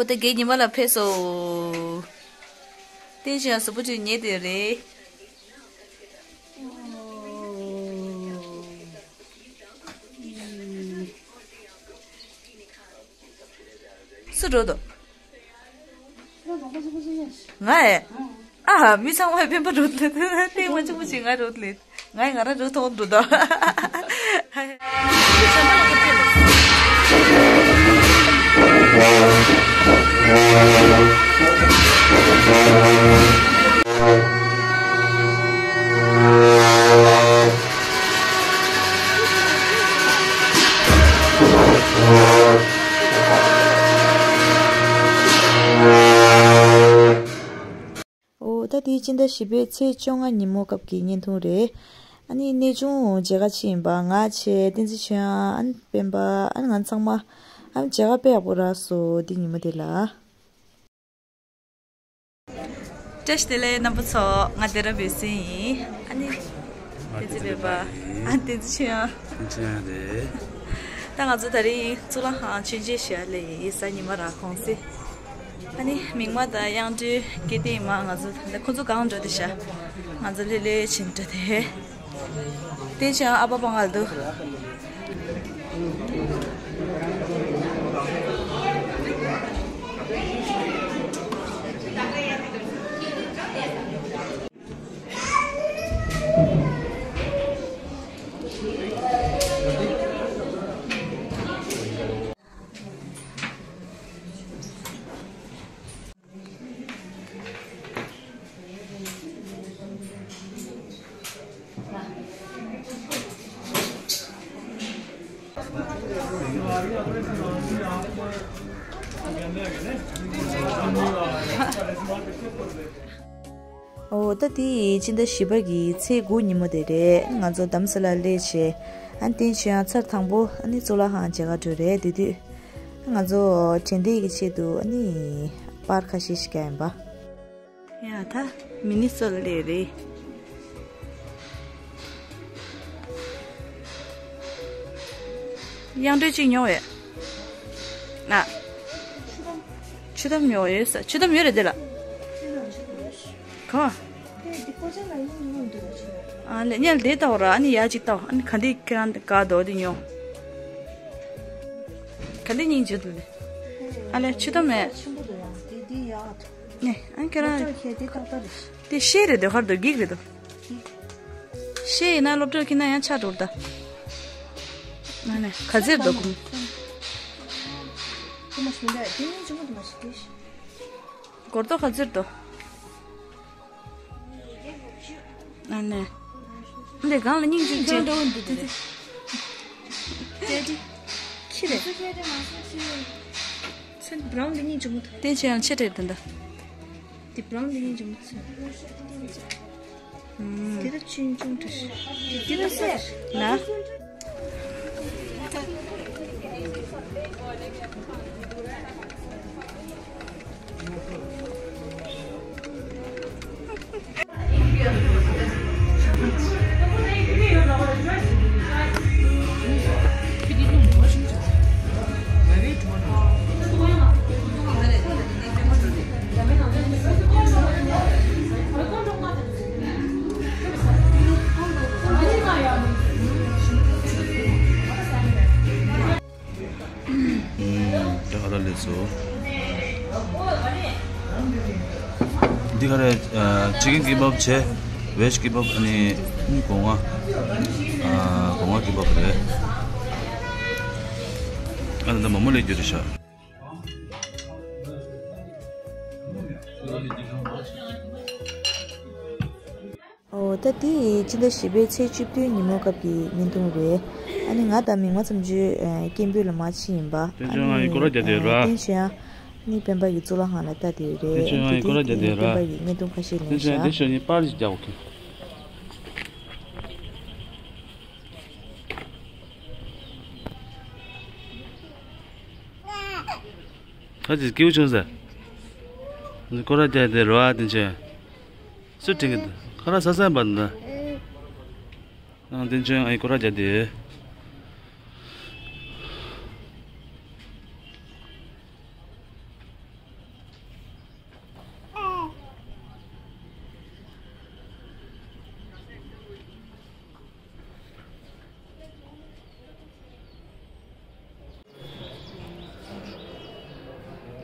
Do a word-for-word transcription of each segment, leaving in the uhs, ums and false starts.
ད་རྒན་ཉི་མ་ལགས་ཕེབས་སོང་། བསྟན་ཆོས་གཟུགས་པོ་ཅིག་ཉལ་བསྡད་རེད། སུ་འགྲོ་འདུག་ང་ཨེ། ཨ། མི་ཚང་མ་སྤེན་པ་འགྲོ་འདུག་སྟེང་མ་གཅིག་པུ་ཞིག་ང་འགྲོ་འདུག་ང་ཡི་ང་རང་འགྲོ་མཐོང་འདུག་ད། འོ། ད་དེ་སྤྱི་ཟླ་བཞི་པའི་ཚེས་བཅོ་ལྔ་ཉིན་མོ་སྐབས་ཀྱི་བརྙན་ཐུང་རེད། ཨ་ནི་གནས་ཆུང་མཇལ་ཁ་ཕྱིན་པ་ང་བྱས་བསྟན་འཛིན་ཆོས་དབྱངས། ཨ་ནི་སྤེན་པ། ཨ་ནི་ང་ཚང་མ། ཨ་ནི་མཇལ་ཁ་དཔེ་ཡག་པོ་རག་སོང་དེ་ཉིན་མོ་དེ་ལ། བཀྲ་ཤིས་བདེ་ལེགས་རྣམ་པ་ཚོ། ང་སྡེ་ར་བོད་སྲིན་ཡིན། ཨ་ནི་བསྟན་འཛིན་སྤེན་པ། ཨ། བསྟན་འཛིན་ཆོས་དབྱངས། ཆོས་དབྱངས་རེད། ད་ང་ཚོ་དེ་རིང་གཙུག་ལག་ཁང་མཆོད་མཇལ་ཞུ་ཡ་སླེབས་ཡིན། གཟའ་ཉི་མ་ར་གུང་སེང་། ཨ་ནི་མིག་དམར་དང་དབྱངས་སྒྲོལ་སྐལ་ལྡན་མ། ང་ཚོ་ད་ལྟ་ཁོ་ཚོ་གང་འགྲོ་དེ་ཤ། ང་ཚོ་ལྷོད་ལྷོད་བྱེད་འགྲོ་དེ། བསྟན་ཆོས་ཨ་ཕ་པང་ང་ལ་འདུག་འོ། ད་དེ་ཡི་སྤྱི་ཟླ་བཞི་པ་གི་ཚེས་དགུ་ཉིན་མོ་དེ་རེད། ང་ཚོ་རྡ་རམ་ས་ལ་སླེབས་བྱས། ཨ། བསྟན་ཆོས་ཡང་ཚར་དང་པོ་ཨ་ནི་གཙུག་ལག་ཁང་མཇལ་ཁ་འགྲོ་རེད། དེ་དུས་ང་ཚོ་དྲན་རྟེན་གྱི་ཆེད་དུ་ཨ་ནི་པར་ཁ་ཤས་ཤིག་བཀལ་ཡིན་པ། ཡ། ད་མི་ནི་སོ་ལ་སླེབས་རེད། དབྱངས་སྒྲོལ་གཅིག་ཉོ་བས། ཨ། ཆུ་དམ་ཉོ་ཡོད་ས། ཆུ་དམ་ཡོད་རེད་དེ་ལ། གང་། ཨ་ལེ། ཉལ་དེ་ལྟ་བུ་ར། ཨ་ནི་ཡ་གཅིག་ལྟ་བུ། ཨ་ནི་ག་འདི་ཁྱེད་རང་དགའ་འདུག་དེ་ཉོ། ག་འདི་སྙིང་རྗེ་འདུག་ལེ། ཨ་ལེ། ཆུ་དམ་མེད། ནས། ཨ། ཁྱེད་རང་། དེ་ཤེལ་རེད་དེ། ཁར་དུ་འགྱིག་རེད་དོ། ཤེལ་ཡིན་ན་སློབ་གྲྭར་ཁྱེར་ན་ཡང་ཆགས་འགྲོ་ད། ཨ་ནི་ག་ཚོད་འདུག་གོ། སྒོར་རྡོག་ག་ཚོད་འདུག། ཨ་ནི། འདི་སྒང་ལ་སྙིང་རྗེ་ཅན། ཁྱི་རེད། ཚན་བྲང་འདི་སྙིང་རྗེ་མོ་ཐོག། བསྟན་ཆོས་ཡང་ཆེ་དྲགས་དེ་འདྲ། འདི་བྲང་འདི་སྙིང་རྗེ་མོ་ཚོ། དེ་ལ་ཆུན་ཆུང་དྲགས། དེ་ལ་སེ། ལ། ཨུམ། ད་ག་རང་ལས་སོ། འདི་ག་རེ། ཨ། ཅི་ཀེན་ཀི་བབ་བྱས། བེཇ་ཀི་བབ། ཨ་ནི་སྒོ་ང་། ཨ། སྒོ་ང་ཀི་བབ་རེད། ཨ་ནི་ད་མ་མོ་ལས་རྒྱུ་རེད་ཤག། ཨོ། ད་དེ་ཡི་སྤྱི་ཟླ་བཞི་པའི་ཚེས་བཅུ་བདུན་ཉིན་མོ་སྐབས་ཀྱི་བརྙན་ཐུང་རེད། ཨ་ནི་ང་དང་མིག་དམར་མཚམས་གཅོད་སྐད་འབོད་ལ་མར་ཕྱིན་ཡིན་པ། ཨ་ནི་བསྟན་ཆོས་ཡང་ཨ་ནི་སྐོར་ར་རྒྱག་བསྡད་ཡོད་ར། བསྟན་ཆོས་ཡང་ཨ་ནི་སྤེན་པ་གི་གཙུག་ལག་ཁང་ལ་ལྟ་བསྡད་ཡོད་རེད། བསྟན་ཆོས་ཡང་ཨ་ནི་སྐོར་ར་རྒྱག་བསྡད་ཡོད་ར། སྤེན་པ་གི་བརྙན་ཐུང་ཁ་ཤས་ལེན་ཤག། བསྟན་ཆོས་ཡང་དེ་ཤོད་ནི་པར་ཞིག་རྒྱག་འོ་ཁེ། ཁ་ཅིག་སྐྱིད་པོ་བྱུང་ཟེར། སྐོར་ར་རྒྱག་བསྡད་ར་བསྟན་ཆོས། སུ་དྲན་གི་འདུག། ཁ་ར་ས་ས་འབར་འདུག། ཨང་། བསྟན་ཆོས་ཨ་ཡི་སྐོར་ར་རྒྱག་དེ།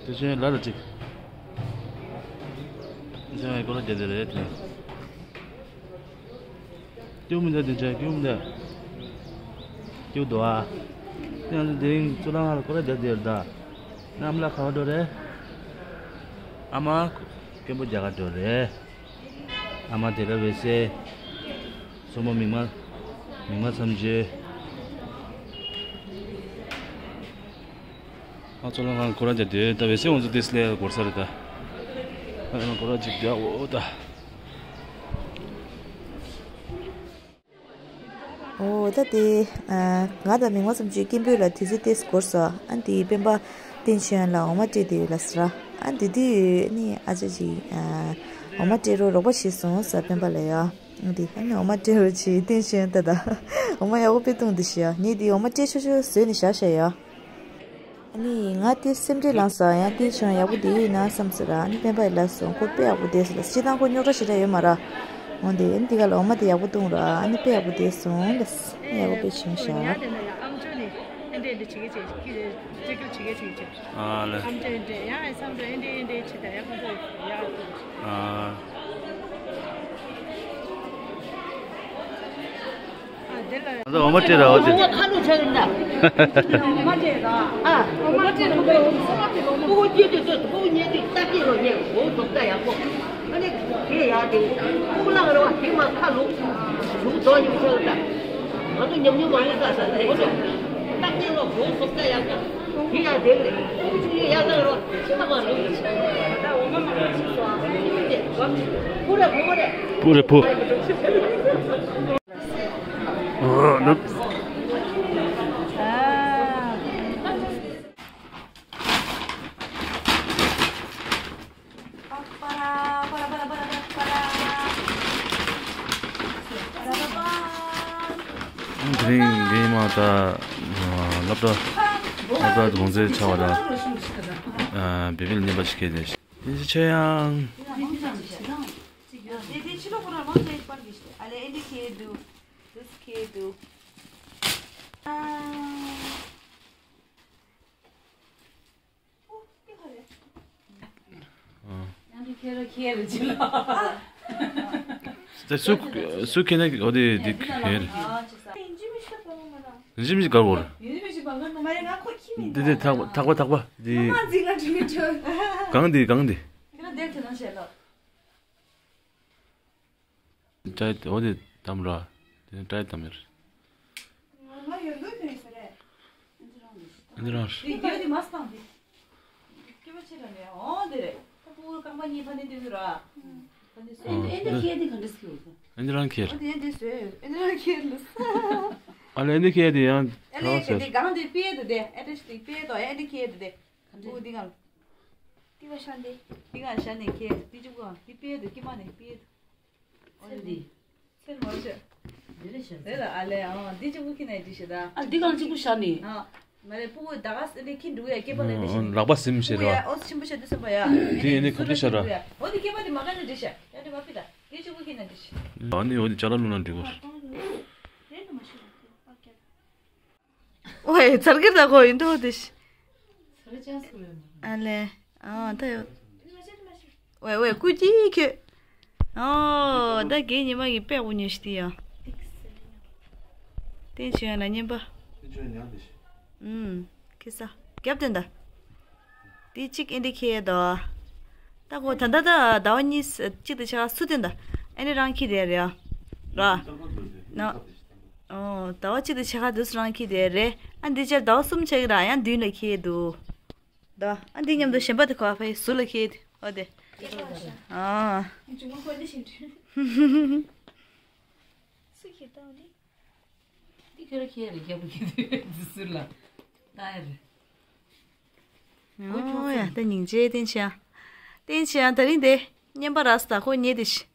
དེ་ཆོས་ལ་ལ་ཅིག་དེ་ཆོས་ཀོ་ལ་རྒྱ་དེ་རེད་དེ། སྐྱིད་པོ་མི་འདུག་དེ་ཆོས་སྐྱིད་པོ་མི་འདུག་སྐྱིད་པོ་འདུག་ཨ། དེ་ང་ཚོ་དེ་རིང་གཙུག་ལག་ཁང་ལ་ཀོ་ལ་རྒྱ་དེ་རེད་ད། ཨ་མ་ལགས་ག་པར་འགྲོ་རེད། ཨ་མ་སྐད་འབོད་རྒྱག་ག་འགྲོ་རེད། ཨ་མ་དེ་ག་བས་སེ། སོ་མ་མིག་མ། མིག་མ་མཚམས་གཅོད། ཨ་ཙོ་ལ་ང་ཁོ་ར་རྒྱ་དེ་ད་བས་སེ་ང་ཚོ་དེ་སླེ་གོར་ས་རེད་ད། ཨ་ང་ཁོ་ར་ཅིག་རྒྱ་འོ་ད། འོ་ད་དེ། ང་དང་མིག་མ་མཚམས་གཅོད་སྐད་འབོད་ལ་དུས་ཚོད་ཏེས་འགོར་སོང་། ཨ་དེ་སྤེན་པ་བསྟན་ཆོས་ལ་འོ་མ་སྤྲད་དེ་ཡོད་ལ་ཟེར། ཨ་དེ་དུས་ནི་ཨ་ཅག་ཅིག་འོ་མ་སྤྲད་རོགས་རོགས་པ་བྱས་སོང་ཟེར་སྤེན་པ་ལ་ཡ། ཨ་དེ་ཨ་ནི་འོ་མ་སྤྲད་རོགས་བྱས་བསྟན་ཆོས་ད་ད། འོ་མ་ཡག་པོ་དཔེ་བཏུང་དེ་ཤི་ཡ། ངས་དེ་འོ་མ་སྤྲད་ཆོག་ཆོག་བཟོས་ནས་བཞག་བཞག་ཡ། ཨ་ནི་ང་དེ་སེམས་ཁྲལ་ལངས་སོང་། ཡང་བསྟན་ཆོས་ཡག་པོ་དེ་ཡིན་ན་བསམ་ཟེར། ཨ་ནི་སྤེན་པ་ཡི་ལ་སོང་ཁོ་དཔེ་ཡག་པོ་དེ་ཟེར་ལ་སྤྱི་བཏང་ཁོ་རྙོག་དྲ་ཞེ་དྲག་ཡོད་མ་ར། འོ་དེ་ཨ་ནི་དེ་ག་ལ་འོ་མ་དེ་ཡག་པོ་བཏུང་ར། ཨ་ནི་དཔེ་ཡག་པོ་དེ་སོང་ལ་ཡག་པོ་དཔེ་བྱུང་ཤག་ཨ་ལེ། ཨ་འོ་མ་སྤྲད་ར་འོ་དེ། ཁ་ལོ་ཆགས་ཡིན་ད། ཨ་འོ་མ་སྤྲད་ར་འོ་མ་སྤྲད་ར་ཕྲུ་གུ་སྐྱེས་དུས་ཚོད་ཕྲུ་གུ་ཉལ་དུས་ལྟ་སྐྱེས་རོ་ཉལ་འོ་ཟོག་ད་ཡག་པོ། ཨ་ནི་དེ་ཡག་དེ་ཕྲུ་གུ་ལངས་ར་བ་དེ་མ་ཁ་ལོ་ཟུག་རྡོ་ཡིན་ཆོག་ད། ང་ཚོ་ཉམས་མྱོང་མ་རེད་ད་ཟ་ཟ་ཡོད་ཆོག་ད་སྐྱེས་རོ་འོ་ཟོག་ད་ཡག་པོ། དེ་ཡག་དེ་རེད། ཕྲུ་གུ་ཡག་ད་རོ་ཕྱི་མ་མ་རེད། ད་འོ་མ་མ་ཁ་ཆུ་སོ་ཨ། ཕྲུ་གུ་རེད་བུ་མོ་རེད། བུ་རེད་བུ། དེ་རིང་འདི་མ་ད་སློབ་གྲྭ་སློབ་གྲྭ་གོང་ཚད་ཆགས་པ་དང་བེ་བེ་ལ་བརྙན་པ་ཞིག་སྐྱེས་ཏེ། དེ་ཆོས་ཡང་། ད་སུ་སུ་ཁེ་ན་འོ་དེ་དེ་ཁེ་རེད། ཡིན་གཅིག་མིན་གཅིག་ག་བོར། དེ་དེ་ཐག་པ་ཐག་པ་ཐག་པ་དེ། གང་དེ་གང་དེ། ཏྲའི་འོ་དེ་དམ་ར། དེ་ནི་ཏྲའི་དམ་ཡར། ང་ཡོད་འདུག་དེ་ཟེར་རེད། ཨ་ནི་རང་རེད། དེ་རྒྱུ་དེ་མ་སྤང་དེ། སྐྱེ་བ་ཆེ་ར་མེད་འོ་དེ་རེད། ད་ཕྲུ་གུ་རྐང་པ་གཉིས་ཕ་ནས་སྡོད་ཀྱི་ར། ཕ་ནས་སོ། ཨེ་འདི་ཁྱེར་དེ་ག་འདྲ་སྐྱེ་བ། ཨ་ནི་རང་ཁྱེར། འོ་དེ་ཨེ་འདི་བཟོས་ཨེ་འདི་རང་ཁྱེར་ལ། ཨ་ལེ་ཨེ་འདི་ཁྱེར་དེ་ཡང་ཨ་ལེ་ཁྱེར་དེ་གང་དེ་སྤེལ་དུ་དེ་ཨེ་འདྲ་ཞིག་དེ་སྤེལ་དོ་ཨེ་འདི་ཁྱེར་དུ་དེ། ཕྲུ་གུ་འདི་གང་། འདི་ག་ཤ་འདི། འདི་ག་ཤ་ནས་ཁྱེར་འདི་གཅིག་པོ་འདི་སྤེལ་དུ་སྐྱེ་མ་ནས་སྤེལ་དུ། ཚེ་འདི། ཚེ་མ་ཆོད། འདི་རེད་ཤ། རེད་ལ་ཨ་ལེ་ཨང་འདི་གཅིག་པུ་ཁྱི་ནས་འདི་ཤི་ད། ཨ་འདི་གང་གཅིག་པུ་ཤ་ནི། ཨ། མ་རེད་ཕྲུ་གུ་ད་ག་ས་འདི་ཁྱི་འདུག་ཡ་སྐྱེས་པ་ལ་འདི་ཤི་ནི། ལག་པ་ཟིམ་ཤེས་ར། ཨོ་ཆེན་པོ་ཤ་འདི་སེམས་པ་ཡ། འདི་ཡིན་ནི་ཁ་ཐུག་ཤ་ར། འོ་འདི་སྐྱེས་པ་འདི་མ་ག་ནས་འདི་ཤ་ཡ་འདི་མ་ཕི་ད་འདི་གཅིག་པུ་ཁྱི་ནས་འདི་ཤི། ཨ་ནི་འོ་འདི་ཅ་ལག་བླུགས་ན་འགྲིག་གོ། ཝེ་ཚར་གིར་ད་གོ་ཡིན་འགྲོ་དེ་ཤི། ཨ་ལེ། ཨ་ད་ཡོད། ཝེ་ཝེ་ཀུ་ཅི་ཁྱོད། ཨོ་ད་རྒན་ཉི་མ་གི་དཔེ་འུ་ཉོས་ཤི་དེ་ཡ། བསྟན་ཆོས་ཡང་ན་ཉན་པ། ཨུམ། ཁི་ས། རྒྱབ་དོན་ད། དེ་གཅིག་ཨེ་འདྲ་ཁྱེར་ཡས་དོ། ད་གོ་ད་ད་ད་ཟླ་བ་གཉིས་གཅིག་དང་ཕྱེད་ཀ་སུ་དོན་ད། ཨེ་འདྲ་རང་ཁྱེར་རེད་རེད་ཨ། ར། ན། ཨོ་ཟླ་བ་གཅིག་དང་ཕྱེད་ཀ་དུས་སུ་རང་ཁྱེར་དེ་རེད་ཨ། འདི་ཆར་ཟླ་བ་གསུམ་ཆགས་ཀྱི་ར་ཡང་མདུན་ལ་ཁྱེར་འདུག་ད་ཨ་འདི་མཉམ་དུ་གཞན་པ་དེ་གོ་ཨ་ཕའི་ཟུར་ལ་ཁྱེར་དེ་ཨོ་དེ། ཨ། སུ་ཁྱེར་ད་འདི། འདི་ཁྱོད་ར་ཁྱེར་རེད་རྒྱབ་ལ་ཁྱེར་དུས་འདི་ཟུར་ལ་ལྟ་ཡ་རེད། ཨོ་ཡ་ད་སྙིང་རྗེ་བསྟན་ཆེ་ཡ། བསྟན་ཆེ་ཡ་དེ་རིང་དེ་བརྙན་པ་རག་སོང་ད་ཁོ་ཉེ་དེ་ཤི།